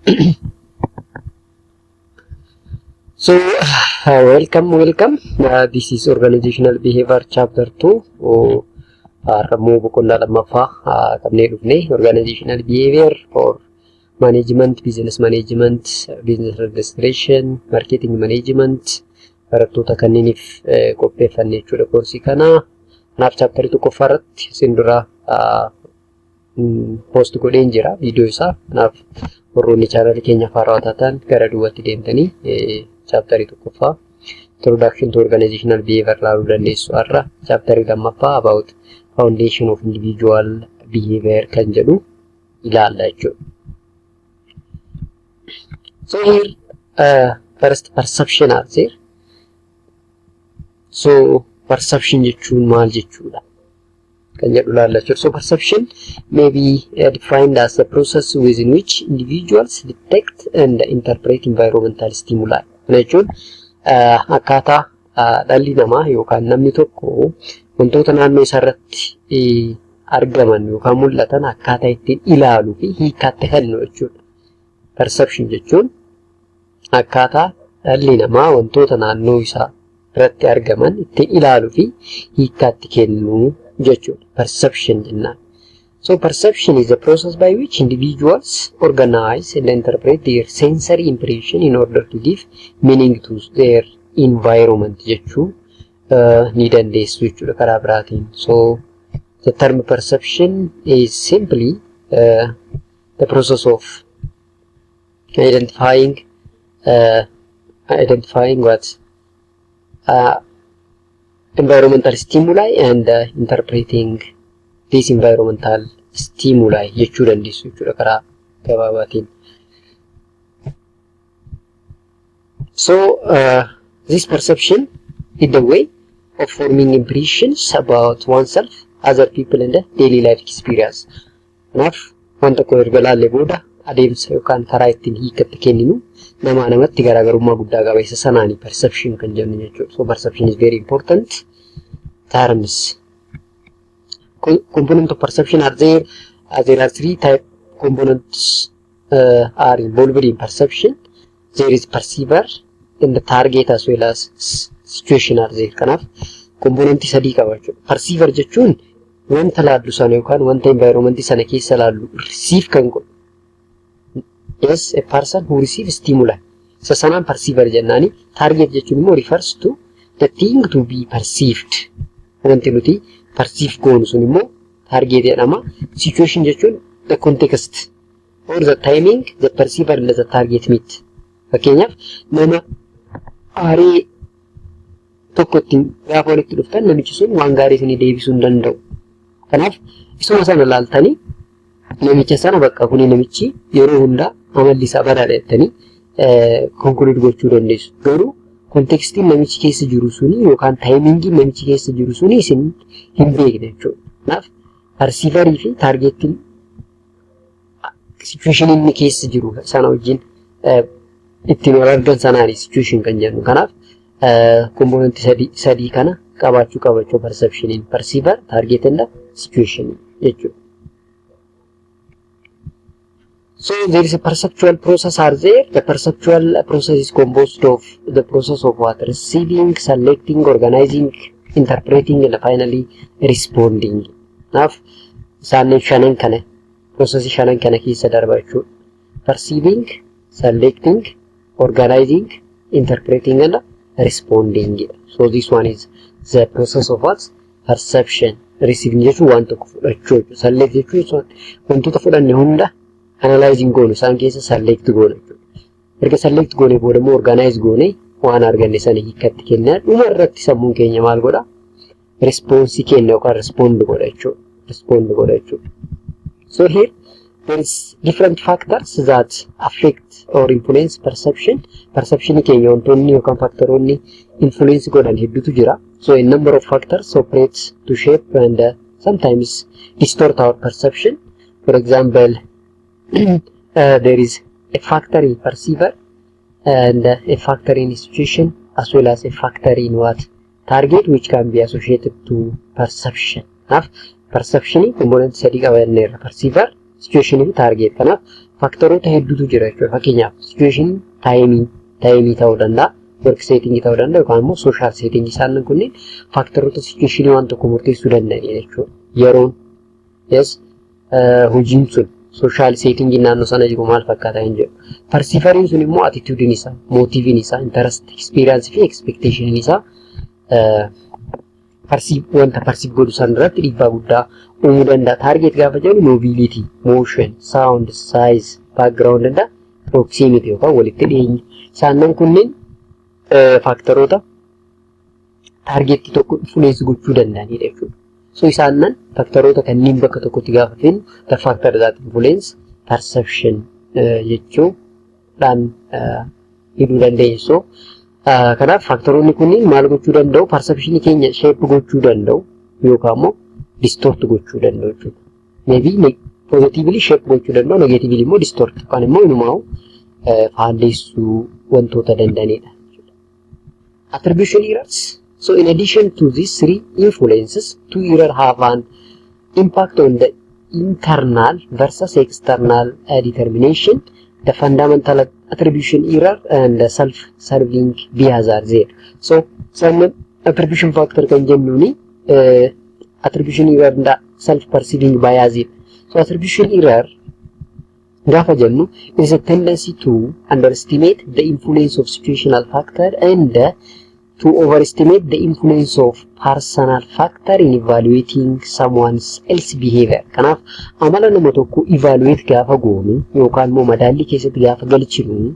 So, welcome, welcome. This is Organizational Behavior Chapter 2. Oh, har'ammoo boqonnaa lammaffaa qabnee dhufne Organizational Behavior for Management, Business Management, Business Administration, Marketing Management barattoota kanneeniif qopheeffanne jechuudha koorsii kana. Kanaaf chapterii tokkoffaa irratti isin dura post godheen jira viidiyoo isaa. Kanaaf warroonni chaanalii keenya haarawaa taatan gara duubatti deemtanii chapterii tokkoffaa Introduction to Organizational Behavior ilaaluu dandeessu. Har'a chapterii lammaffaa about Foundation of Individual Behavior kan jedhu ilaalla jechuudha. So here first perception are there. So perception jechuun maal jechuudha kan jedhu ilaalla jechuudha. So perception may be defined as the process within which individuals detect and interpret environmental stimuli. Kana jechuun akkaataa dhalli namaa yookaan namni tokko wantoota naannoo isaa irratti argaman yookaan mul'atan akkaataa ittiin ilaaluu fi hiikkaatti kennu jechuudha. Perception jechuun akkaataa dhalli namaa wantoota naannoo isaa irratti argaman ittiin ilaaluu fi hiikkaatti kennu jechuudha. Perception jennaan. So perception is the process by which individuals organize and interpret their sensory impression in order to give meaning to their environment jechuu ni dandeessu jechuudha karaa biraatiin. So the term perception is simply the process of identifying what environmental stimuli and interpreting this environmental stimuli jechuu dandeessu jechuudha karaa gabaabaatiin. So this perception is the way of forming impressions about oneself, other people and the daily life experience. Kanaaf waan tokko erga laallee booda adeemsa yookaan karaa ittiin hiikatti kenninu namaa namatti garaagarummaa guddaa qaba. Isa sanaani perception kan jennu jechuudha. So perception is very important terms. Component of perception are there. There are three type components are involved in perception. There is perceiver and the target as well as situation are there. Kanaaf componentii sadii qaba jechuudha. Perceiver jechuun wanta laallu sana yookaan wanta environment sana keessa laallu receive kan godhu. Yes, a person who receive stimuli. Isa sanaan perceiver jennaani. Target jechuun immoo refers to the thing to be perceived. Wanti nuti perceive goonu sun immoo target jedhama. Situation jechuun the context or the timing the perceiver and the target meet. Fakkeenyaaf nama aaree tokko ittiin gaafa walitti dhuftan namichi sun waan gaarii isinii deebisuu hin danda'u. Kanaaf isuma sana laaltanii namicha sana bakka kuni namichi yeroo hundaa amalli isaa badaadha jettanii conclude gochuu dandeessu. Garuu contextiin namichi keessa jiru suni yookaan timingiin namichi keessa jiru suni isin hin beekne jechuudha. Kanaaf perceiverii fi targetiin situation inni keessa jiru sana wajjin ittiin wal argan sanaani situation kan jennu. Kanaaf componentii sadii kana qabaachuu qaba jechuudha perceptioniin. Perceiver, target and situation jechuudha. So there is a perceptual process are there. The perceptual process is composed of the process of what? Receiving, selecting, organizing, interpreting and finally responding. Kanaaf isaan shanan kana processii shanan kana keessa darba jechuudha. Perceiving, selecting, organizing, interpreting and responding. So this one is the process of what? Perception. Receiving jechuun waan tokko fudhachuu jechuudha. Select jechuun wantoota fudhanne hunda analyzing goonu isaan keessa select goona jechuudha. Erga select goone booda immoo organize goone waan arganne sana hiikkatti kennaa dhuma irratti sammuun keenya maal godha? Response kenna yookaan respond godha jechuudha. Respond godha jechuudha. So here there is different factors that affect or influence perception. Perception keenya wantoonni yookaan factoroonni influence godhan hedduutu jira. So a number of factors operate to shape and sometimes distort our perception. For example, there is a factor in perceiver and a factor in situation as well as a factor in what? Target, which can be associated to perception. Kanaaf perception component sadii qabanneerra: perceiver, situation fi target. Kanaaf Factoroota hedduutu jira jechuudha. Fakkeenyaaf, situation, time ta'uu danda'a, work setting ta'uu danda'a yookaan immoo social setting. Isaan kunneen factoroota situation waan tokko murteessuu danda'anidha jechuudha. Yeroon, yes, hojiin sun, social setting naannoo sana jiru maal fakkaata hin jedhu. Perceiveriin sun immoo attitudeiin isaa, motiveiin isaa, interest, experience fi expectation isaa perceive wanta perceive godhu san irratti dhiibbaa guddaa uumuu danda'a. Target gaafa jennu novelty, motion, sound, size, background danda'a, proximity yookaan walitti dhiyeenya. Isaannan kunneen factoroota targetii tokko influence gochuu danda'anidha jechuudha. So isaannan factoroota kanneen bakka tokkotti gaafa finnu, the factor that influence perception jechuudhaan hidhuu dandeenya. So kanaaf factoroonni kunniin maal gochuu danda'u? Perception keenya shape gochuu danda'u yookaan immoo distort gochuu danda'u jechuudha. Maybe positively shape gochuu danda'u, negatively immoo distort yookaan immoo inumaa faalleessuu wantoota danda'anidha. Attribution errors. So in addition to these three influences, two errors have an impact on the internal versus external determination. The fundamental attribution error and the self-serving bias are there. So some attribution factor kan jennuuni attribution error and self-perceiving bias. So attribution error gaafa jennu is a tendency to underestimate the influence of situational factor and to overestimate the influence of personal factor in evaluating someone else behavior. Kanaaf amala nama tokko evaluate gaafa goonu yookaan immoo madaallii keessatti gaafa galchinu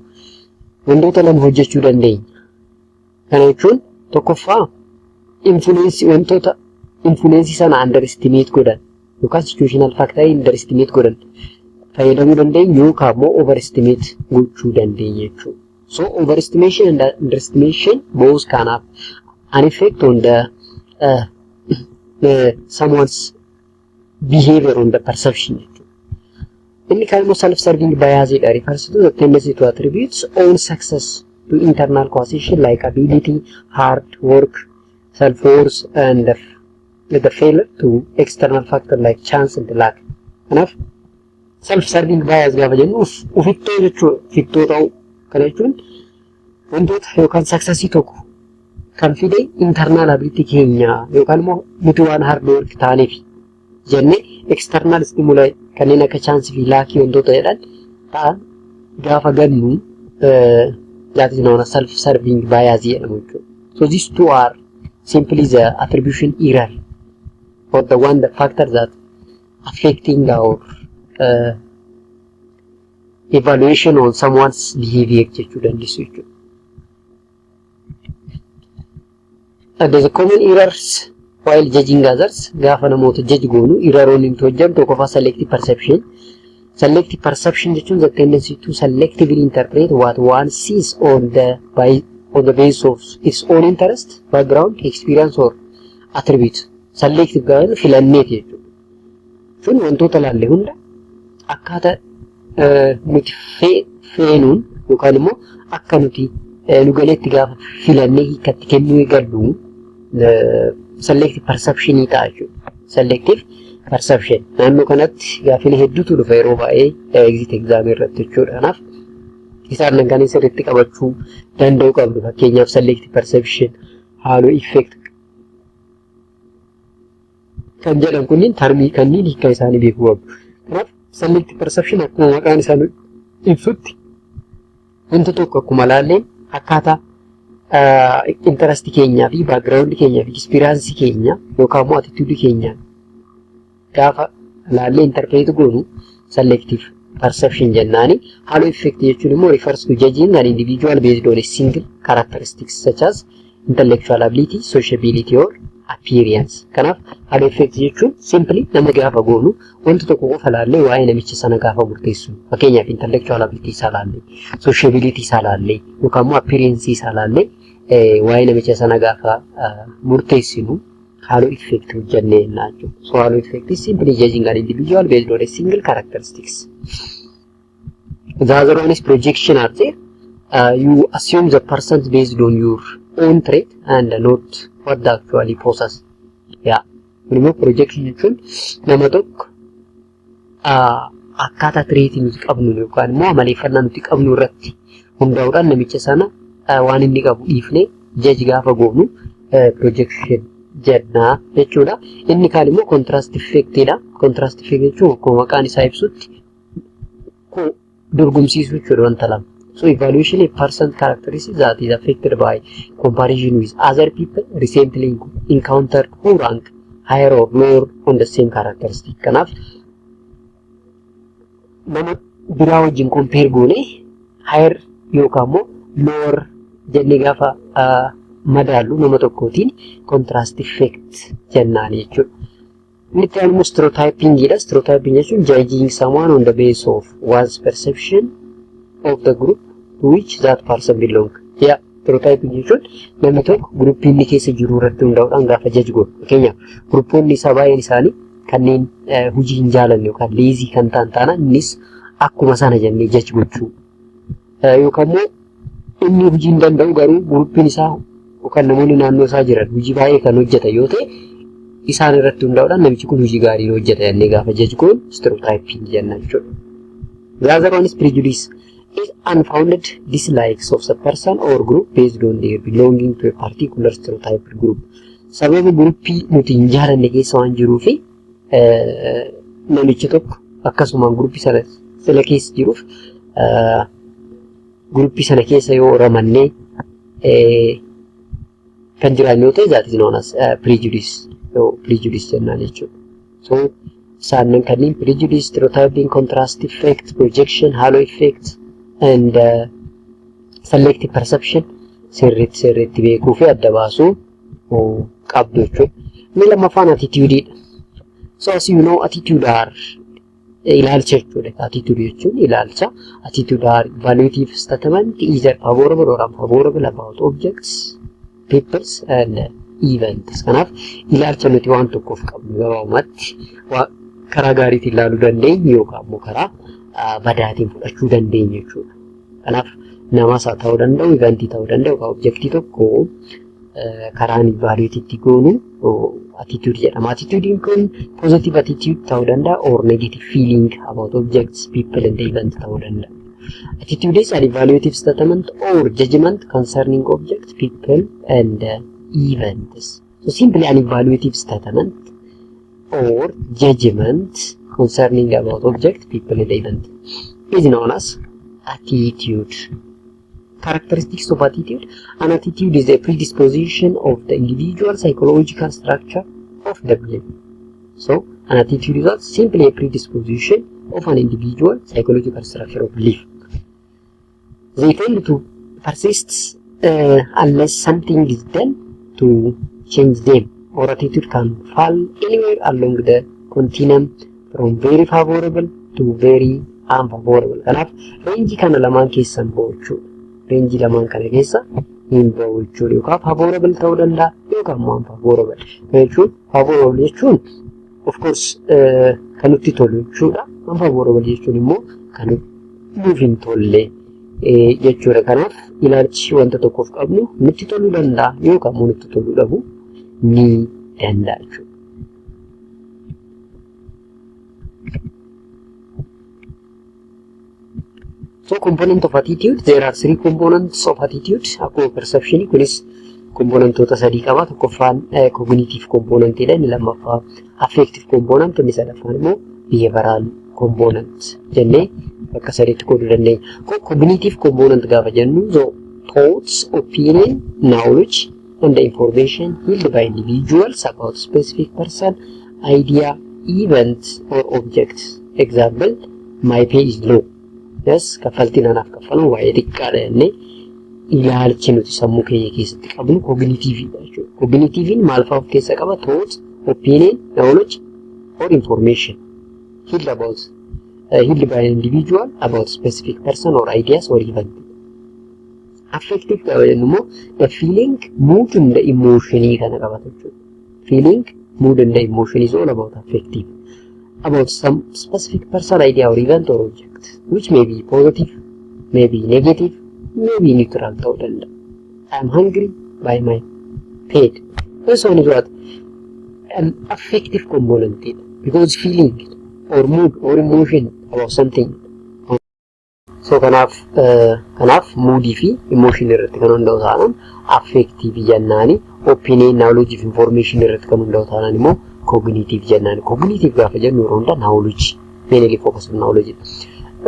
wantoota lama hojjechuu dandeenya. Kana jechuun tokkoffaa influence wantoota influence sana underestimate godhan yookaan situational factor underestimate godhan fayyadamuu dandeenya yookaan immoo overestimate gochuu dandeenya jechuudha. So overestimation and underestimation both can have an effect on the someone's behavior on the perception jechuudha. Inni kaan immoo self-serving bias dha, refers to the tendency to attribute own success to internal causation like ability, hard work, self-worth and the failure to external factor like chance and luck. Kanaaf self-serving bias gaafa jennu ufittoo jechuudha. Ufittoo ta'uu. Kana jechuun wantoota yookaan successii tokko kan fide internal ability keenya yookaan immoo nuti waan hard work taaneef jennee external stimuli kanneen akka chance fi luckii wantoota jedhan ta'an gaafa gannu, that is known as self-serving bias jedhamu jechuudha. So these two are simply the attribution error or the one, the factor that affecting our evaluation on someone's behavior jechuu dandeessu jechuudha. And there's a common errors while judging others. Gaafa namoota judge goonu erroroonni nuti hojjennu, tokkoffaa, selective perception. Selective perception jechuun the tendency to selectively interpret what one sees on the basis of its own interest, background, experience or attribute. Selective gaafa filanneeti jechuudha. Sun wantoota laalle hunda akkaataa nuti feenuun yookaan immoo akka nuti nu galeetti gaafa filannee hiikatti kennuu eegallu selective perceptionii ta'a jechuudha. Selective perception naannoo kanatti gaaffilee hedduutu dhufa yeroo baay'ee exit exam irratti jechuudha. Kanaaf isaan kan sirriitti qabachuu danda'uu qabdu. Fakkeenyaaf, selective perception, halo effect kan jedhan kunniin termii kanneen hiika isaanii beekuu qabdu. Kanaaf selective perception akkuma maqaan isaanii ibsutti wanta tokko akkuma laalleen akkaataa interest keenyaa fi background keenyaa fi experience keenya yookaan immoo attitude keenya gaafa laallee interpret goonu selective perception jennaani. Halo effect jechuun immoo refers to judging an individual based on a single characteristics such as intellectual ability, sociability or appearance. Kanaaf halo effect jechuun simply nama gaafa goonu wanta tokko qofa laallee waa'ee namicha sana gaafa murteessu. Fakkeenyaaf, intellectual ability isaa laallee, sociability isaa laallee yookaan immoo appearance isaa laallee waa'ee namicha sana gaafa murteessinu halo effect hojjennee jennaa jechuudha. So halo effect is simply judging an individual based on a single characteristics. The other one is projection are there. You assume the person based on your own trait and not what they actually possess. Yeah. Kun immoo projection jechuun nama tokko akkaataa traitii nuti qabnu yookaan immoo amaleeffannaa nuti qabnu irratti hundaa'uudhaan namicha sana waan inni qabu dhiifnee judge gaafa goonu projection jennaa jechuudha. Inni kaan immoo contrast effectidha. Contrast effect jechuun akkuma maqaan isaa ibsutti dorgomsiisuu jechuudha wanta lama. So evaluation a person characteristics that is affected by comparison with other people recently encountered who rank higher or lower on the same characteristic. Kanaaf nama biraa wajjin compare goone higher yookaan immoo lower jennee gaafa madaallu nama tokkootiin contrast effect jennaan jechuudha. Inni itti aanu immoo stereotypingidha. Stereotyping jechuun judging someone on the base of one's perception of the group to which that person belong. Yeah, stereotyping jechuun namni tokko groupii inni keessa jiru irratti hundaa'uudhaan gaafa judge godhu. Fakkeenyaaf groupoonni isaa baay'een isaanii kanneen hojii hin jaalanne yookaan lazy kan ta'an taanaan innis akkuma sana jennee judge gochuu. Yookaan immoo inni hojii hin danda'u garuu groupiin isaa yookaan namoonni naannoo isaa jiran hojii baay'ee kan hojjetan yoo ta'e, isaan irratti hundaa'uudhaan namichi kun hojii gaarii hojjeta jennee gaafa judge goonu stereotyping jenna jechuudha. The other one is prejudice. Is unfounded dislikes of the person or group based on their belonging to a particular stereotype group. Sababa groupii nuti hin jaalanne keessa waan jiruu fi namichi tokko akkasumaan groupii sana sila keessa jiruuf groupii sana keessa yoo ramannee kan jiraannu yoo ta'e, that is known as prejudice. So prejudice jennaan jechuudha. So isaan kanneen prejudice, stereotyping, contrast effect, projection, halo effect and selective perception sirriitti sirriitti beekuu fi adda baasuu qabdu jechuudha. Inni lammaffaan attitude-dha. So as you know, attitude are ilaalcha jechuudha. Attitude jechuun ilaalcha. Attitude are evaluative statement either favorable or unfavorable about objects, peoples and events. Kanaaf ilaalcha nuti waan tokkoof qabnu gabaabumatti karaa gaariitiin ilaaluu dandeenya yookaan immoo karaa badaatiin fudhachuu dandeenya jechuudha. Kanaaf namas haa ta'uu danda'u, eventii ta'uu danda'u, yookaan objectii tokko karaan evaluate itti goonu attitude jedhama. Attitude kun positive attitude ta'uu danda'a or negative feeling about objects, people and event ta'uu danda'a. Attitude is an evaluative statement or judgment concerning objects, people and events. So simply an evaluative statement or judgment concerning about object, people and event is known as attitude. Characteristics of attitude. An attitude is a predisposition of the individual psychological structure of the belief. So, an attitude is not simply a predisposition of an individual psychological structure of belief. They tend to persist unless something is done to change them, or attitude can fall anywhere along the continuum from very favorable to very unfavorable. Kanaaf rangeii kana lamaan keessa hin ba'u jechuudha. Rangeii lamaan kana keessa hin ba'u jechuudha. Yookaan favorable ta'uu danda'a yookaan immoo unfavorable. Kana jechuun favorable jechuun of course kan nutti tolu jechuudha. Unfavorable jechuun immoo kan nuuf hin tolle jechuudha. Kanaaf ilaalchi wanta tokkoof qabnu nutti toluu danda'a yookaan immoo nutti toluu dhabuu ni danda'a jechuudha. So component of attitude, there are three components of attitude. Akkuma perception kunis componentoota sadii qaba. Tokkoffaan cognitive component dha. Inni lammaffaa affective component, inni sadaffaan immoo behavioral component jennee bakka sadiitti qooduu dandeenya. Cognitive component gaafa jennu, the thoughts, opinion, knowledge and the information held by individuals about specific person, idea, event or object. Example, my pay is low. Yes, kaffaltiin anaaf kaffaluun baay'ee xiqqaadha jennee ilaalchi nuti sammuu keenya keessatti qabnu cognitiveidha jechuudha. Cognitiveiin maal fa'aa of keessaa qaba? Thought, opinion, knowledge or information held by an individual about specific person or ideas or event. Affective gaafa jennu immoo the feeling, mood and the emotion kana qabata jechuudha. Feeling, mood and the emotion is all about affective. About some specific person, idea or event or object, which may be positive, may be negative, may be neutral ta'uu danda'a. I am hungry by my paid. This one is what? An affective component because feeling. or mood or emotion about something. So kanaaf moodii fi emotion irratti kan hundaa'u taanaan affective jennaani. Opinion, knowledge fi information irratti kan hundaa'u taanaan immoo cognitive jennaani. Cognitive gaafa jennu yeroo hundaa knowledge, mainly focus on knowledge.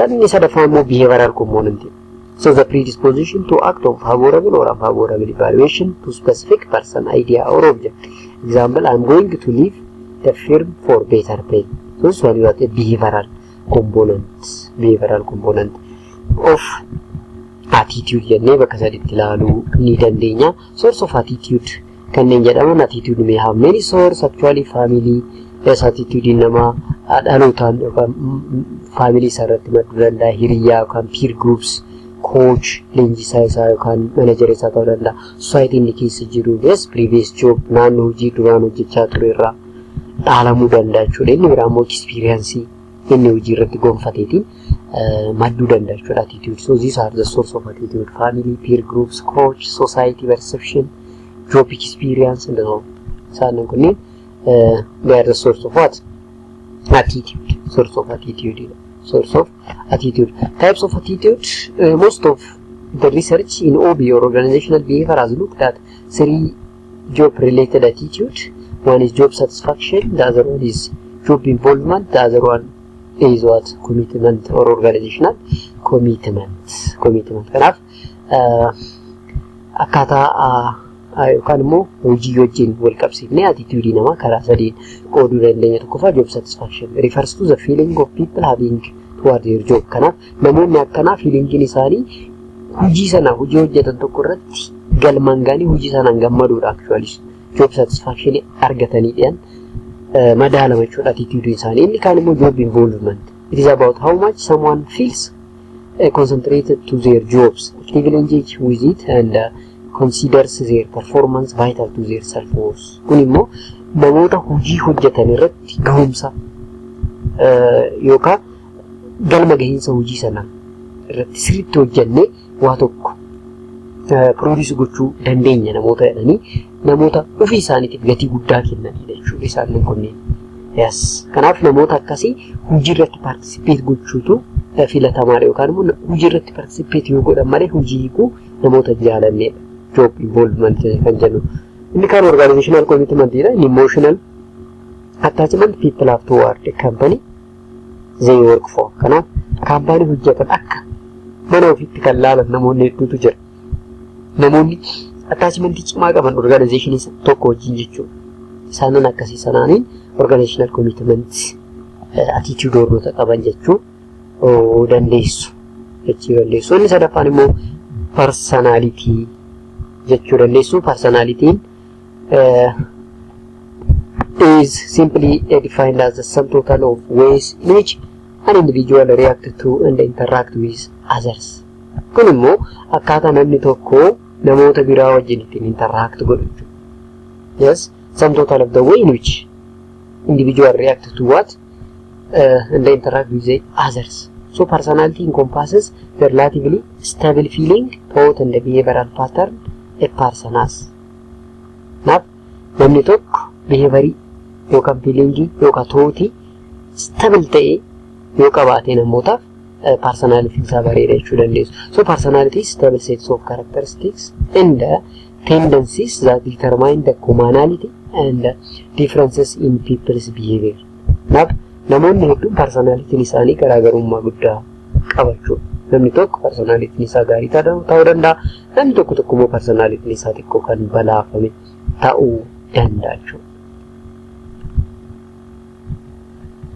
Inni sadaffaa immoo behavioral component. So the predisposition to act of favorable or unfavorable evaluation to specific person, idea or object. Example, "I'm going to leave the firm for better pay." So this one is what? A behavioral component of attitude jennee bakka saditti ilaaluu ni dandeenya. Source of attitude kanneen jedhaman, attitude may have many source actually. Family, yes, attitude namaa dhalootaan yookaan family isaa irratti madduu danda'a, hiriyyaa yookaan peer groups, coach, leenjisaa isaa yookaan manager isaa ta'uu danda'a. Society inni keessa jiru, yes, previous job, naannoo hojii duraan hojjechaa ture irraa dhaalamuu danda'a jechuudha. Inni biraa immoo experience inni hojii irratti gonfateetiin madduu danda'a jechuudha attitude. So these are the source of attitude: family, peer groups, coach, society perception, job experience and so on. Isaan kunneen, they are the source of what? Attitude. Source of attitude. Source of attitude. Types of attitude. Most of the research in OB or organizational behavior has looked at three job related attitude. One is job satisfaction, the other one is job involvement, the other one is what? Commitment or organizational commitment. Commitment. Kanaaf akkaataa yookaan immoo hojii wajjin wal qabsiifnee attitude namaa karaa sadiin qooduu dandeenya. Tokkoffaa, job satisfaction refers to the feeling of people having toward their job. Kanaaf namoonni akkanaa feelingiin isaanii hojii sana, hojii hojjetan tokko irratti galmaan ga'anii hojii sanaan gammaduudha actually. Job satisfaction argatanii dhiyan madaalama jechuudha attitude isaanii. Inni kaan immoo job involvement. It is about how much someone feels concentrated to their jobs, actively engage with it and considers their performance vital to their self worth. Kun immoo namoota hojii hojjetan irratti gahumsa yookaan galma gahiinsa hojii sanaa irratti sirriitti hojjennee waa tokko produce gochuu dandeenya namoota jedhanii namoota ofii isaaniitiif gatii guddaa kennanidha jechuudha isaan kunneen. Yes. Kanaaf namoota akkasii hojii irratti participate gochuutu filatamaadha yookaan immoo hojii irratti participate yoo godhan malee hojii hiikuu namoota jaalannedha. Job involvement kan jennu. Inni kaan organizational commitment dha. Inni emotional attachment people have toward the company they work for. Kanaaf kaampaanii hojjetan akka mana ofiitti kan laalan namoonni hedduutu jira. Namoonni attachmentii cimaa qaban organizationii tokko wajjin jechuudha. Isaanan akkasii sanaaniin organizational commitment attitude warroota qaban jechuu dandeessu. Jechuu dandeessu. Inni sadaffaan immoo personality jechuu dandeessu. Personalityn is simply defined as the sum total of ways in which an individual react to and interact with others. Kun immoo akkaataa namni tokko namoota biraa wajjin ittiin interact godhu jechuudha. Yes, sum total of the way in which individual react to what and interact with the others. So personality encompasses the relatively stable feeling, thought and the behavioral pattern a person has. Kanaaf namni tokko behaviorii yookaan feelingii yookaan thoughtii stable ta'e yoo qabaate namootaaf personality isaa bareeda jechuu dandeessu. So personality is stable sets of characteristics and tendencies that determine the commonality and differences in people's behavior. Kanaaf namoonni hedduun personalityn isaanii garaagarummaa guddaa qabachuudha. Namni tokko personalityn isaa gaarii ta'uu danda'a. Namni tokko tokko immoo personalityn isaa xiqqoo kan balaafame ta'uu danda'a jechuudha.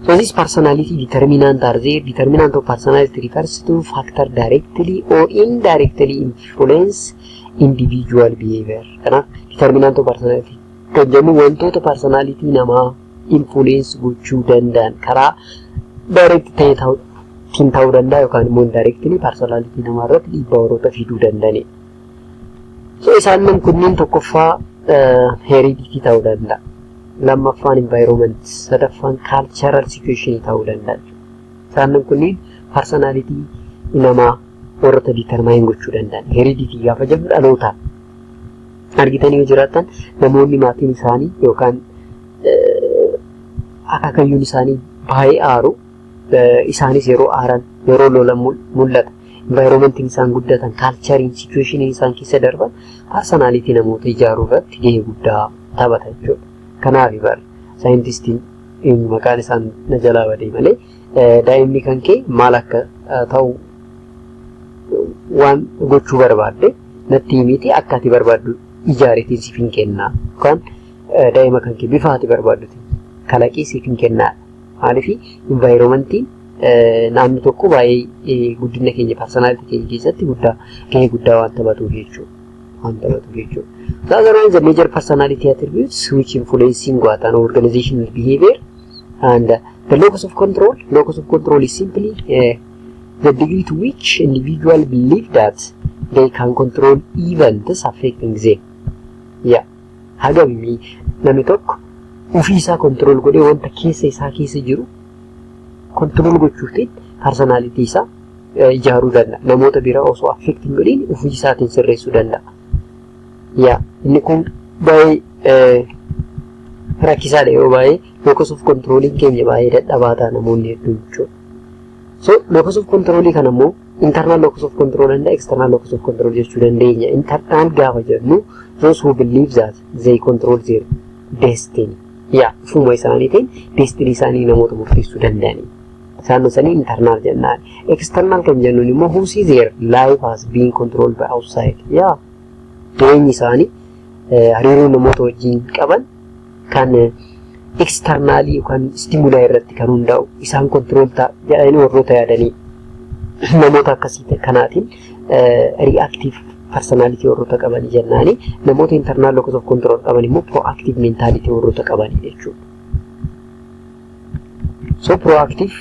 So this personality determinant are there. Determinant of personality refers to factor directly or indirectly influence individual behavior. Kanaaf determinant of personality kan jennu wantoota personality namaa influence gochuu danda'an karaa direct ta'e ta'uutiin ta'uu danda'a yookaan immoo indirectly personality namaa irratti dhiibbaa warroota fiduu danda'anidha. So isaan kunneen tokkoffaa heredity ta'uu danda'a. Lammaffaan environment, sadaffaan cultural situation ta'uu danda'a. Isaan kunneen personality namaa warroota determine gochuu danda'an. Heredity gaafa jennu dhalootaan argitanii yoo jiraattan namoonni maatiin isaanii yookaan akaakayyuun isaanii baay'ee aaru Isaanis yeroo aaran, yeroo lolan mul'ata. Environmentiin isaan guddatan, cultureiin, situationiin isaan keessa darban personality namoota ijaaruu irratti gahee guddaa taphata jechuudha. Kanaaf bara scientistiin maqaan isaan na jalaa badee malee, daa'imni kan kee maal akka ta'u waan gochuu barbaadde natti himiti, akka ati barbaaddu ijaareetiin siif hin kennaa, yookaan daa'ima kan kee bifa ati barbaaddutiin kalaqee siif hin kennaa. Maaliif? Environmentiin naannoo tokko baay'ee guddina keenya, personality keenya keessatti guddaa gahee guddaa waan taphatuuf jechuudha. Waan taphatuuf jechuudha. The other one is the major personality attributes which influencing what an organizational behavior and the locus of control. Locus of control is simply the degree to which individual believe that they can control events affecting them. Yeah. Hagamii namni tokko ofii isaa control godhee, wanta keessa isaa keessa jiru control gochuutiin personality isaa ijaaruu danda'a. Namoota biraa osoo affect hin godhin ofii isaatiin sirreessuu danda'a. Yaa, inni kun baay'ee rakkisaadha. Yeroo baay'ee locus of controliin keenya baay'ee dadhabaa ta'a namoonni hedduun jechuudha. So locus of controlii kana immoo internal locus of control and external locus of control jechuu dandeenya. Internal gaafa jennu, those who believe that they control their destiny. Yaa, ufuma isaaniitiin destiny isaanii namoota murteessuu danda'ani. Isaan sanii internal jennaan. External kan jennuun immoo who see their life as being controlled by outside. Yaa, jireenyi isaanii, hariiroo namoota wajjin qaban kan externalii yookaan stimuli irratti kan hundaa'u, isaan control ta'a jedhanii warroota yaadanii, namoota akkasii kanaatiin reactive personality warroota qabanii jennaani. Namoota internal locus of control qaban immoo proactive mentality warroota qabanii jechuudha. So proactive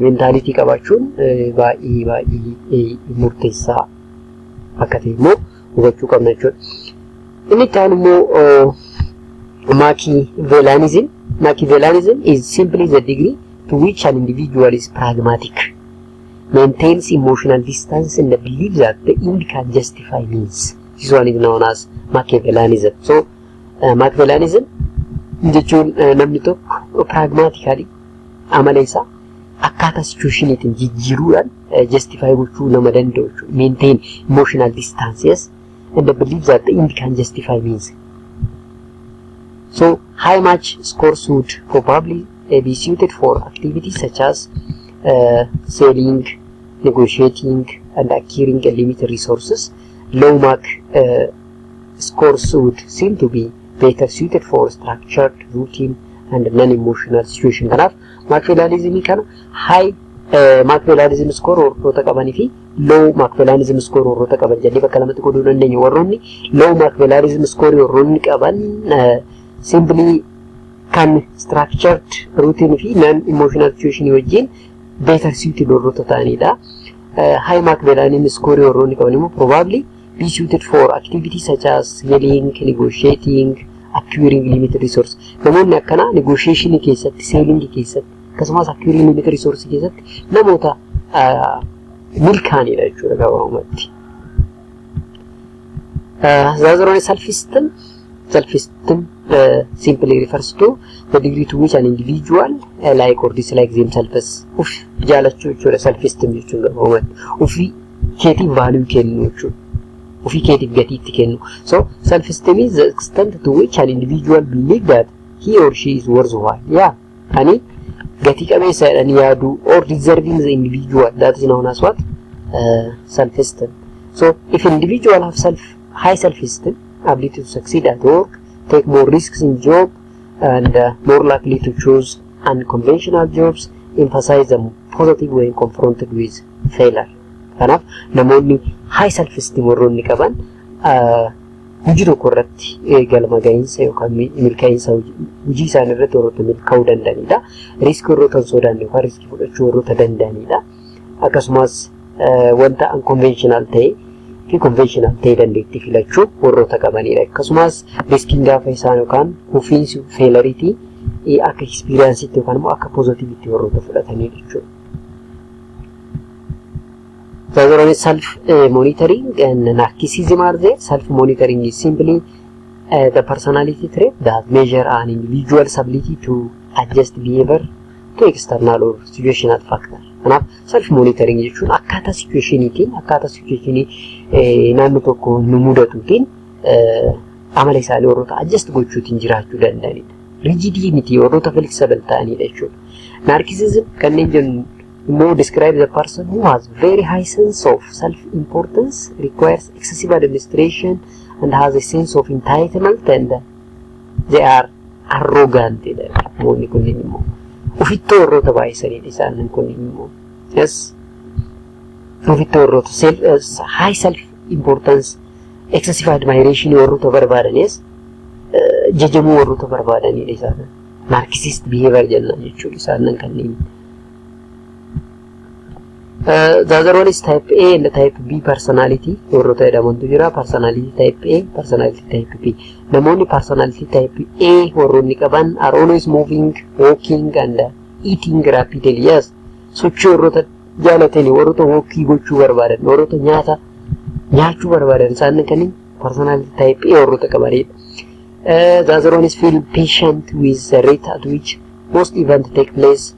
mentality qabaachuun baay'ee baay'ee murteessaa akka ta'e immoo hubachuu qabna jechuudha. Inni itti aanu immoo Machiavellianism. Machiavellianism is simply the degree to which an individual is pragmatic, maintains emotional distance and believes that the end can justify means. This one is known as Machiavellianism. So, Machiavellianism jechuun namni tokko pragmatically amala isaa akkaataa situationiitiin jijjiiruudhaan justify gochuu nama danda'u jechuudha. Maintain emotional distance, yes, and the belief that the end can justify means. So high Mach scores would probably be suited for activities such as selling, negotiating, and acquiring limited resources. Low Mach scores would seem to be better suited for structured, routine, and non-emotional situation. Kanaaf Machiavellianism kana high Machiavellianism score warroota qabanii fi low Machiavellianism score warroota qaban jennee bakka lamatti qooduu dandeenya. Warroonni low Machiavellianism score warroonni qaban simply kan structured, routine fi non-emotional situation wajjin better suited warroota ta'anidha. High Machiavellianism score warroonni qaban immoo probably be suited for activities such as selling, negotiating, acquiring limited resource. Namoonni akkanaa negotiation keessatti, selling keessatti, akkasumas acquiring limited resource keessatti namoota milkaa'anidha jechuudha gabaabumatti. The other one is self-esteem. Self-esteem simply refers to the degree to which an individual like or dislike themselves. Uf jaalachuu jechuudha self-esteem jechuun gabaabumatti. Ofii keetiif value kennuu jechuudha. Ofii keetiif gatii itti kennu. So self-esteem is the extent to which an individual believe that he or she is worthwhile. Yeah. Ani gatii qabeessa jedhanii yaaduu or deserving the individual, that is known as what? Self-esteem. So if individual have self high self-esteem, ability to succeed at work, take more risks in job, and more likely to choose unconventional jobs, emphasize the positive when confronted with failure. Kanaaf namoonni high self-esteem warroonni qaban hojii tokko irratti galma gahiinsa yookaan milkaa'insa hojii isaanii irratti warroota milkaa'uu danda'anidha. Riskii warroota hin sodaanne yookaan riskii fudhachuu warroota danda'anidha. Akkasumas wanta unconventional ta'e fi conventional ta'e dandeettii filachuu warroota qabanidha. Akkasumas riskiin gaafa isaan yookaan kufiinsi failureitii akka experienceitti yookaan immoo akka positiveitti warroota fudhatanidha jechuudha. The other one is self-monitoring and narcissism are there. Self-monitoring is simply the personality trait that measure an individual's ability to adjust behavior to external or situational factor. Kanaaf self monitoring jechuun akkaataa situationiitiin, akkaataa situationii naannoo tokko nu mudatuutiin amala isaanii warroota adjust gochuutiin jiraachuu danda'anidha. Rigidii miti, warroota flexible ta'anidha jechuudha. Narcissism kanneen jennu immoo describe the person who has very high sense of self-importance, requires excessive administration and has a sense of entitlement, and they are arrogant jedha. Namoonni kunneen immoo ofittoo warroota baay'isanidha isaan kunneen immoo. Yes. Ofittoo warroota high self importance, excessive admiration warroota barbaadanis, jajamuu warroota barbaadanidha isaan. Narcissist behavior jenna jechuudha isaan kanneen. The other one is type A and type B personality warroota jedhamantu jira. Personality type A, personality type B. Namoonni personality type A warroonni qaban are always moving, walking and eating rapidly. Yes. Sochii warroota jaalatanii, warroota walkii gochuu barbaadan, warroota nyaata nyaachuu barbaadan, isaan kanneen personality type A warroota qabanidha. The other one is feel patient with the rate at which most events take place,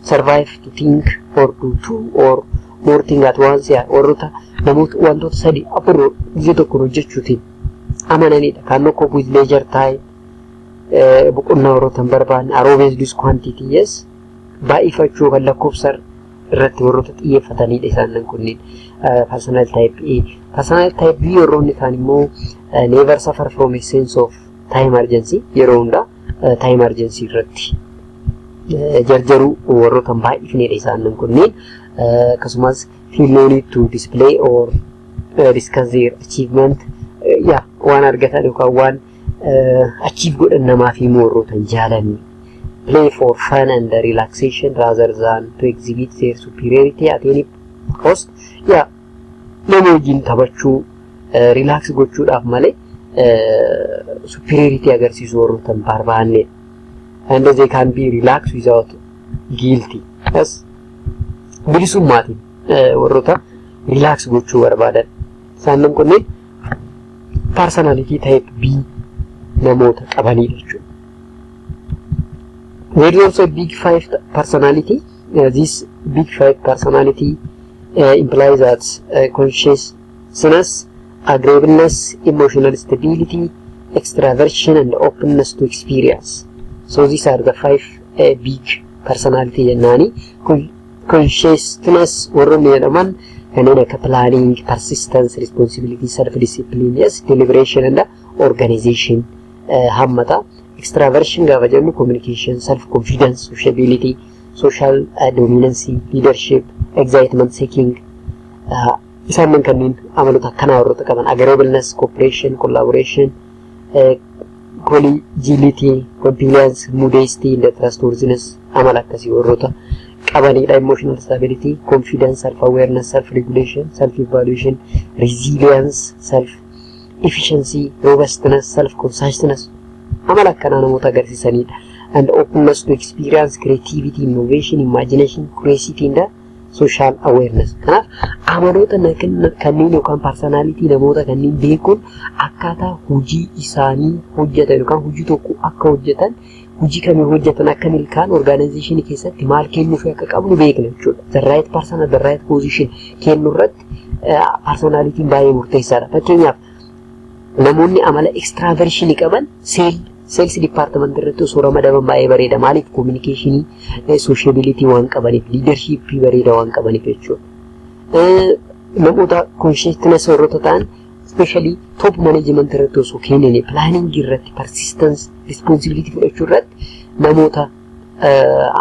survive to think or do two or more things at once. Yaa, warroota namoota wantoota sadi afur biyya tokkoon hojjechuutiin amananidha. Kan cope with leisure time, boqonnaa warroota hin barbaanne, are with quantity, yes, baay'ifachuu kan lakkoofsa irratti warroota xiyyeeffatanidha isaan kunneen. Personal type A. Personal type B warroonni ta'an immoo never suffer from a sense of time urgency, yeroo hundaa time urgency irratti jarjaruu warroota hin baay'ifnedha isaan kunneen. Akkasumas feel no need to display or discuss their achievement, yaa, waan argatan yookaan waan achieve godhan namaaf himuu warroota hin jaalanne. Play for fun and relaxation rather than to exhibit their superiority at any cost. Yaa, nama wajjin taphachuu, relax gochuudhaaf malee superiority agarsiisuu warroota hin barbaannedha. And they can be relaxed without guilty. Yes. Bilisummaatiin warroota relax gochuu barbaadan. Isaan kunneen personality type B namoota qabanidha jechuudha. There is also a big five personality. This big five personality implies that consciousness, agreeableness, emotional stability, extraversion, and openness to experience. So these are the five big personality jennaani. Consciousness warroonni jedhaman kanneen akka planning, persistence, responsibility, self-discipline, yes, deliberation and organization hammata. Extraversion gaafa jennu communication, self-confidence, sociability, social dominancy, leadership, excitement seeking, isaan kanneen amaloota akkanaa warroota qaban, agreeableness, cooperation, collaboration, collegiality, compliance, modesty, and trustworthiness amala akkasii warroota qabanidha. Emotional stability, confidence, self-awareness, self-regulation, self-evaluation, resilience, self-efficiency, robustness, self-consciousness amala akkanaa namoota agarsiisanidha. And openness to experience, creativity, innovation, imagination, curiosity and social awareness. Kanaaf amaloota kanneen yookaan personality namoota kanneen beekuun akkaataa hojii isaanii hojjetan yookaan hojii tokko akka hojjetan, hojii kamii hojjetan akka milkaan organizationii keessatti maal kennuuf akka qabnu beekna jechuudha. The right person at the right position kennu irratti personalityn baay'ee murteessaadha. Fakkeenyaaf, namoonni amala extraversionii qaban sales department irratti osoo ramadaman baay'ee bareeda. Maaliif? Communicationii, sociability waan qabaniif, leadershipii bareeda waan qabaniif jechuudha. Namoota conscientiousness warroota ta'an especially top management irratti osoo kennine, planning irratti, persistence, responsibility fudhachuu irratti namoota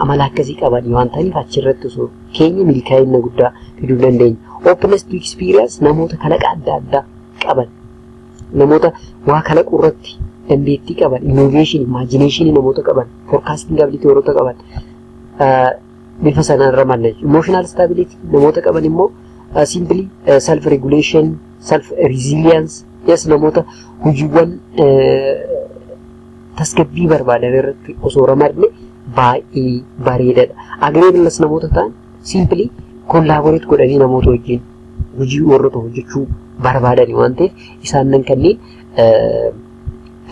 amala akkasii qaban waan ta'aniif achirratti osoo keenya milkaa'ina guddaa fiduu dandeenya. Openness to experience, namoota kalaqa adda addaa qaban, namoota waa kalaquu irratti dandeettii qaban, innovation, imagination namoota qaban, forecasting ability warroota qaban bifa sanaan ramadna. Emotional stability namoota qaban immoo simply self regulation, self resilience, yes, namoota hojiiwwan tasgabbii barbaadan irratti osoo ramadne baay'ee bareedaadha. Agreeableness namoota ta'an simply collaborate godhanii namoota wajjin hojii warroota hojjechuu barbaadan waan ta'eef isaan nan kanneen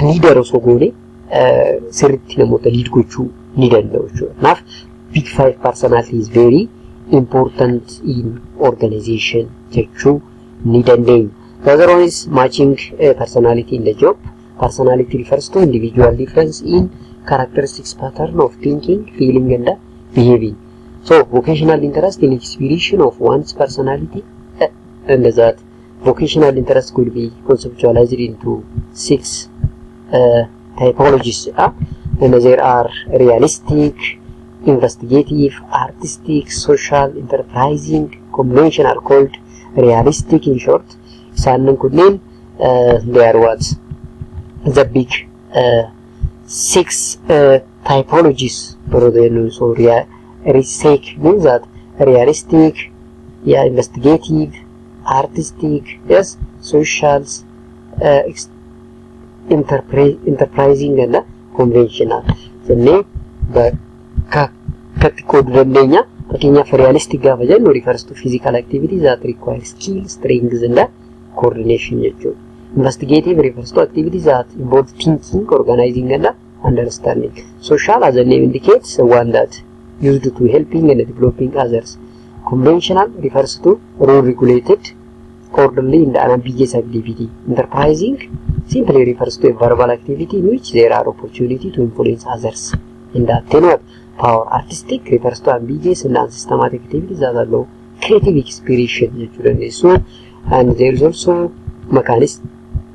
leader osoo goone Sirriitti namoota lead gochuu ni danda'u jechuudha. Kanaaf big five personality is very important in organization jechuu ni dandeenya. The other one is matching personality in the job. Personality refers to individual difference in characteristics, pattern of thinking, feeling and behaving. So vocational interest in expression of one's personality, and that vocational interest could be conceptualized into six typologies. And there are realistic, investigative, artistic, social, enterprising, conventional, called realistic in short. Isaanin kunneen they are what the big six typologies. So RIASEC means that realistic, yeah, investigative, artistic, yes, socials, enterprising and conventional jennee bakka akkatti qooduu dandeenya. Fakkeenyaaf, realistic gaafa jennu refers to physical activities that require skill, strength and coordination jechuudha. Investigative refers to activities that involve thinking, organizing and understanding. Social, as the name indicates, the one that used to helping and developing others. Conventional refers to rule regulated, orderly and unambiguous activity. Enterprising simply refers to a verbal activity in which there are opportunity to influence others and attain what? Power. Artistic refers to ambiguous and unsystematic activities that allow creative expression jechuu dandeessu. And there is also mechanist,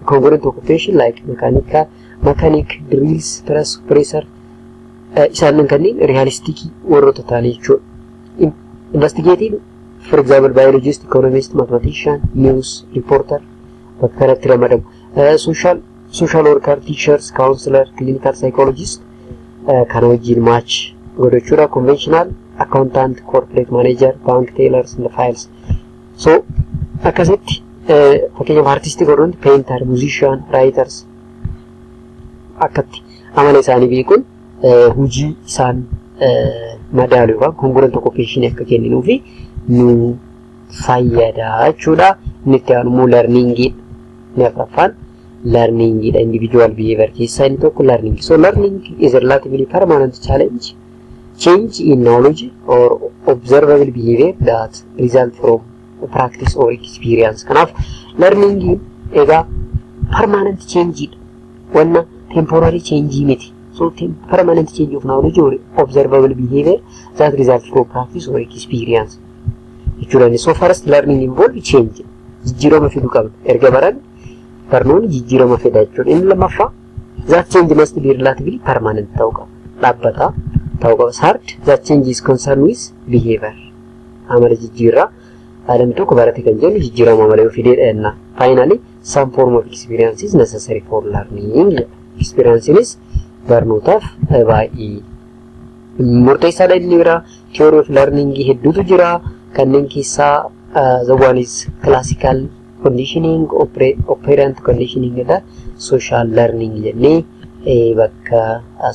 congruent occupation like mechanical, mechanic, drills, press, presser, isaan kanneen realistic warroota ta'anii jechuudha. Investigative, for example, biologist, economist, mathematician, news reporter bakka kanatti ramadamu. Social worker, teachers, counselor, clinical psychologist kana wajjin match godhachuudha. Conventional, accountant, corporate manager, bank tellers and files. So akkasitti fakkeenyaaf artistic warroonni painter, musician, writers akkatti amala isaanii beekuun hojii isaan madaalu yookaan congruent occupation akka kenninuu fi nu fayyada jechuudha. Inni itti aanu immoo learningiidha. Inni afuraffaan learningiidha. Individual behavior keessaa inni tokko learning. So learning is a relatively permanent challenge change in knowledge or observable behavior that result from practice or experience. Kanaaf learningiin egaa permanent change dha. Wanna temporary change miti. So permanent change of knowledge or observable behavior that result from practice or experience jechuudha. So first, learning involve change. Jijjiirama fiduu qabna. Erga baran barnoonni jijjiirama fida jechuudha. Inni lammaffaa, that change must be relatively permanent ta'uu qaba. Dhaabbataa ta'uu qaba. Third, that change is concerned with behavior. Amala jijjiirraa, namni tokko barate kan jennu jijjiirama amala yoo fideedha jenna. Finally, some form of experience is necessary for learning jedha. Experiencenis barnootaaf baay'ee murteessaadha. Inni biraa theory of learning hedduutu jira. Kanneen keessaa the one is classical conditioning, operant conditioning dha. Social learning jennee bakka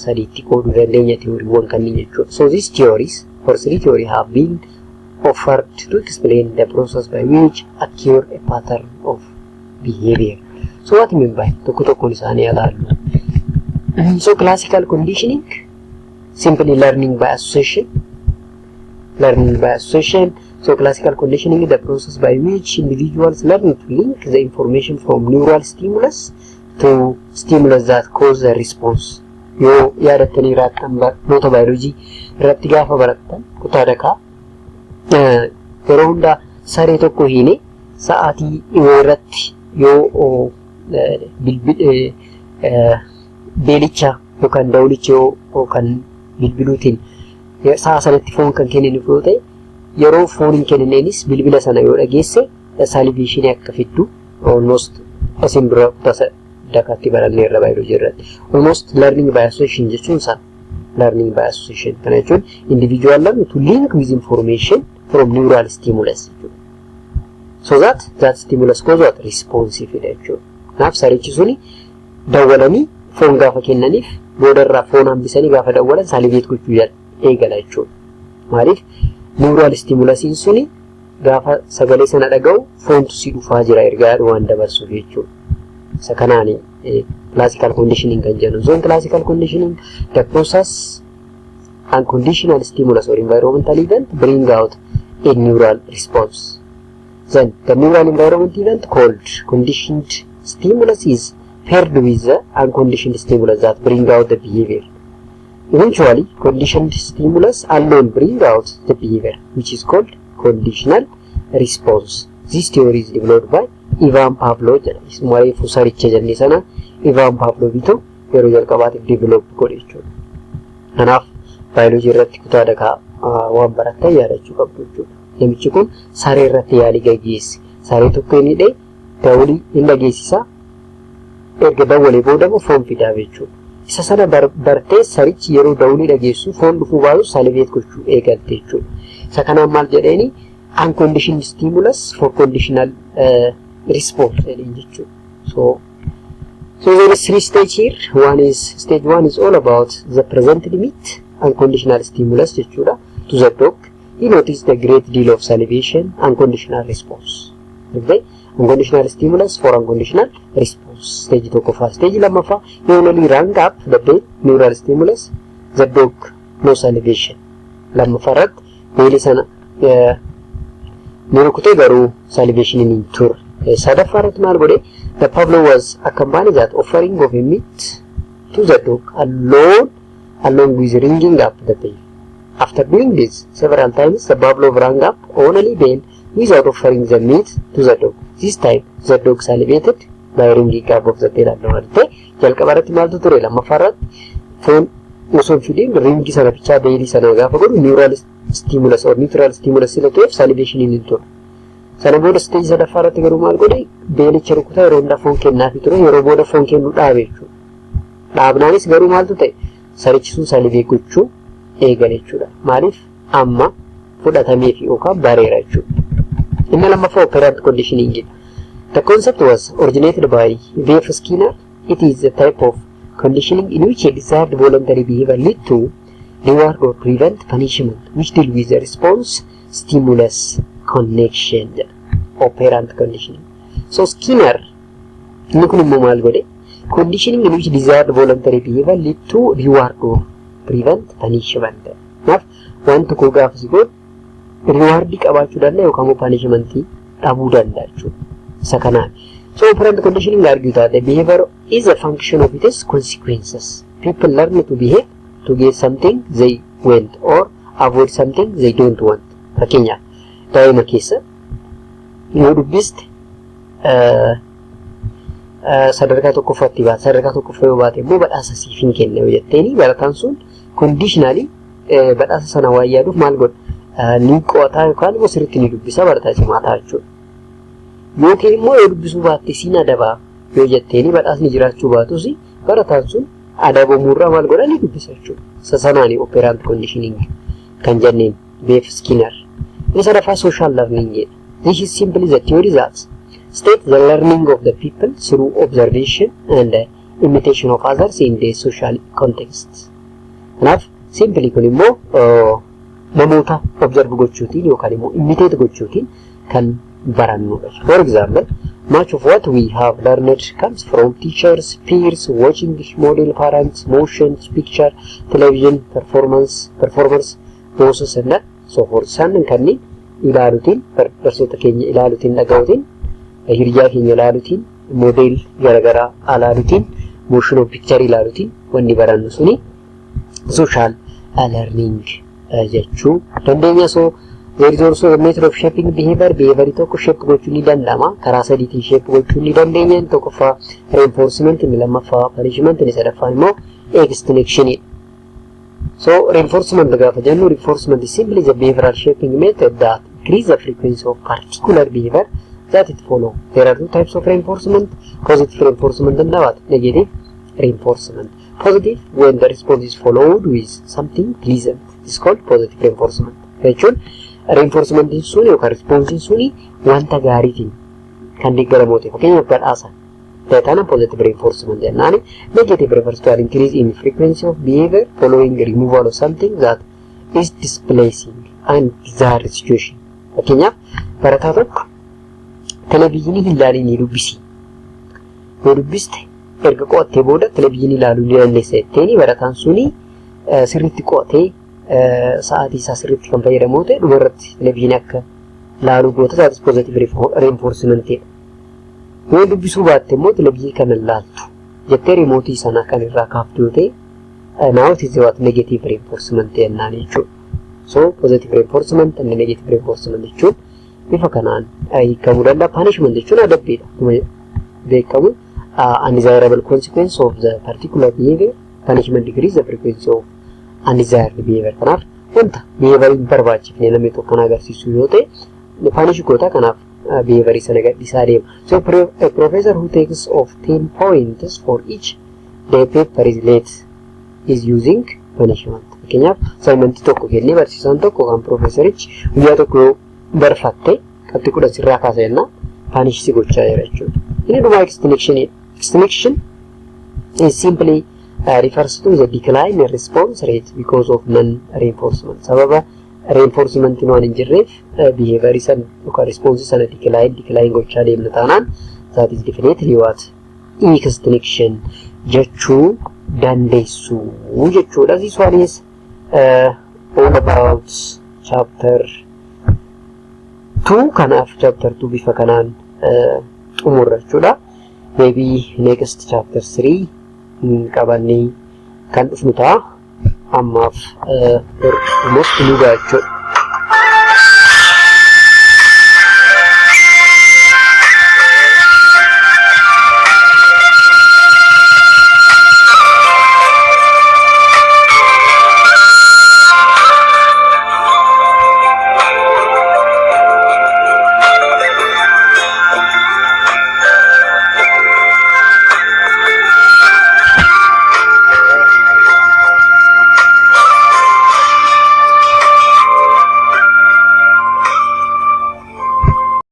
sadiitti qooduu dandeenya theoryiiwwan kanneen jechuudha. So these theories or three theory have been offered to explain the process by which occur a pattern of behavior. So what you mean by tokko tokkoon isaanii ilaallu. So classical conditioning, simply learning by association. Learning by association. So classical conditioning is the process by which individuals learn to link the information from neural stimulus to stimulus that cause the response. Yoo yaadattanii jiraattan, barnoota baayoloojii irratti gaafa barattan kutaa dakaa, yeroo hundaa saree tokko hiine sa'aatii dhiyoo irratti yoo beelicha yookaan dawlicha yoo kan bilbiluutiin sa'a sanatti foon kan kenniniif yoo ta'e, yeroo foon hin kennineenis bilbila sana yoo dhageesse salivation akka fiddu almost asin dura kutaa dakaatti baranneerra baayoloojii irratti. Almost learning by association jechuun sana. Learning by association kana jechuun individual learn to link with information from neural stimulus jechuudha. So that stimulus cause what? Responsive jechuudha. Kanaaf sarichi suni dawwalanii foon gaafa kennaniif boodarraa foon hambisanii gaafa dawwalan salivate gochuu eegala jechuudha. Maaliif? Neural stimulusiin suni gaafa sagalee sana dhaga'u foontu si dhufaa jira ergaa waan dabarsuuf jechuudha. Isa kanaani classical conditioning kan jennu. So in classical conditioning, the process unconditional stimulus or environmental event bring out a neural response. Then the neural environment event called conditioned stimulus is paired with the unconditioned stimulus that bring out the behavior. Eventually, conditioned stimulus alone bring out the behavior, which is called conditional response. This theory is developed by Ivan Pavlov jedha. Isuma reefu saricha jenne sana Ivan Pavlovitu yeroo jalqabaatiif develop godhe jechuudha. Kanaaf baayoloojii irratti kutaa dakaa waan barattan yaadachuu qabdu jechuudha. Namichi kun saree irratti yaalii gaggeesse. Saree tokko inni hidhee dawulii hin dhageessisaa. Erga dawwalee booda immoo foon fidaaf jechuudha. Isa sana bartee sarichi yeroo dawulii dhageessu foon dhufuu baatu salivate gochuu eegalte jechuudha. Isa kanaan maal jedheeni? Unconditioned stimulus for conditional response jedheen jechuudha. So there is three stage here. One is stage one is all about the presented meat, unconditional stimulus jechuudha, to the dog. He noticed a great deal of salivation, unconditional response. Okay? Unconditional stimulus for unconditional response. Stage tokkoffaa. Stage lammaffaa, he only rang up the bell, neural stimulus, the dog no salivation. Lammaffaa irratti bellii sana ni rukutee garuu salivation hin turre. Sadaffaa irratti maal godhe? The Pavlov was accompanied that offering of a meat to the dog alone along with ringing up the bell. After doing this several times, the Pavlov rang up only bell without offering the meat to the dog. This time, the dog salivated by ringing up of the bell alone. Jalqaba irratti maaltu ture? Lammaffaa irratti foon osoo hin fidin ringii sana bichaa bellii sana gaafa godhu neural stimulus or neutral stimulus sila ta'eef salivation hin ture. Sana booda stage sadaffaa irratti garuu maal godhe? Bellicha rukutaa yeroo hundaa foon kennaafii ture, yeroo booda foon kennuu dhaabe jechuudha. Dhaabnaanis garuu maaltu ta'e? Sarichi sun salivate gochuu eegale jechuudha. Maaliif? Amma fudhatamee fi yookaan bareera jechuudha. Inni lammaffaa operant conditioning. The concept was originated by B.F. Skinner. It is a type of conditioning in which a desired voluntary behavior lead to reward or prevent punishment, which deal with the response stimulus connection. Operant conditioning. So Skinner inni kun immoo maal godhe? Conditioning in which desired voluntary behavior lead to reward or prevent punishment. Kanaaf waan tokko gaafa si godhu rewardii qabaachuu danda'a yookaan immoo punishmentii dhabuu danda'a jechuudha. Isa kanaan. So operant conditioning argue that the behavior is a function of its consequences. People learn to behave to get something they want or avoid something they don't want. Fakkeenyaaf, daa'ima keessa yoo dubbiste sadarkaa tokkoffaatti baate, sadarkaa tokkoffaa yoo baate immoo badhaasa siif hin kenna yoo jetteeni, barataan sun conditionally badhaasa sana waan yaaduuf maal godha? Ni qo'ataa yookaan immoo sirriitti ni dubbisa, barataa cimaa ta'a jechuudha. Yookiin immoo yoo dubbisuu baatte siin adabaa yoo jetteeni, badhaasni jiraachuu baatus barataan sun adabamuurraa maal godha? Ni dubbisa jechuudha. Isa sanaani operant conditioning kan jenneen B.F. Skinner. Inni sadaffaa social learning jedha. This is simply the theory that state the learning of the people through observation and imitation of others in the social context. Kanaaf simply kun immoo namoota observe gochuutiin yookaan immoo imitate gochuutiin kan barannudha. For example, much of what we have learned comes from teachers, peers, watching model parents, motions, picture, television, performance, performers, bosses and so forth. Isaan kanneen ilaaluutiin, barsiisota keenya ilaaluutiin, dhaga'uutiin, hiriyaa keenya ilaaluutiin, model garaagaraa ilaaluutiin, motion of picture ilaaluutiin wanni barannu suni social learning jechuu dandeenya. So there is also a method of shaping behavior. Behavior tokko shape gochuun ni danda'ama. Karaa sadiitiin shape gochuun ni dandeenya. Inni tokkoffaa reinforcement, inni lammaffaa punishment, inni sadaffaan immoo extinction. So reinforcement gaafa jennu, reinforcement is simply the behavioral shaping method that increase the frequency of particular behavior that it follow. There are two types of reinforcement: positive reinforcement and what? Negative reinforcement. Positive, when the response is followed with something pleasant, is called positive reinforcement. Jechuun reinforcement sun yookaan response suni wanta gaariitiin kan deeggaramu ta'e, fakkeenyaaf badhaasa. Tana positive reinforcement jennaan. Negative refers to an increase in frequency of behavior following removal of something that is displacing undesired situation. Fakkeenyaaf, barataa tokko televizyinii hin ilaalin, dubbisi. Yoo dubbiste, erga qo'attee booda televezyiinii ilaaluu ni dandeessa jetteeni, barataan suni sirriitti qo'atee sa'aatii isaa sirriitti kan fayyadamu ta'e, dhumarratti televezyiinii akka laaluu goota. That is positive reinforcement. Yoo dubbisuu baatte immoo televezyiinii kana laaltu jettee remote sana kan irraa kaaftu yoo ta'e, now it is what negative reinforcement jennaan jechuudha. So positive reinforcement and negative reinforcement jechuun bifa kanaan hiikamuu danda'a. Punishment jechuun adabbiidha. Akkuma beekamu, undesirable consequence of the particular behavior. Punishment decrease the frequency of undesired behavior. Kanaaf wanta behavior hin barbaachifne namni tokko kan agarsiisu yoo ta'e, punish goota. Kanaaf behavior sana gadhiisaa deema. So a professor who takes off 10 points for each day paper is late is using punishment. Fakkeenyaaf, assignmentii tokko kennee barsiisaan tokko kan professorichi guyyaa tokko yoo barfatte qabxii 10 sirraa kaasa jennaan, punish si gochaa jira jechuudha. Inni dhumaa extinction. Extinction is simply refers to the decline in response rate because of non-reinforcement. Sababa reinforcement waan hin jirreef behavior san yookaan response sana decline gochaa deemna taanaan, that is definitely what extinction jechuu dandeessu jechuudha. This one is all about chapter 2. Kanaaf chapter 2 bifa kanaan xumurra jechuudha. Maybe next chapter 3 qabannee kan dhufnu ta'a. Ammaaf almost nu ga'a jechuudha.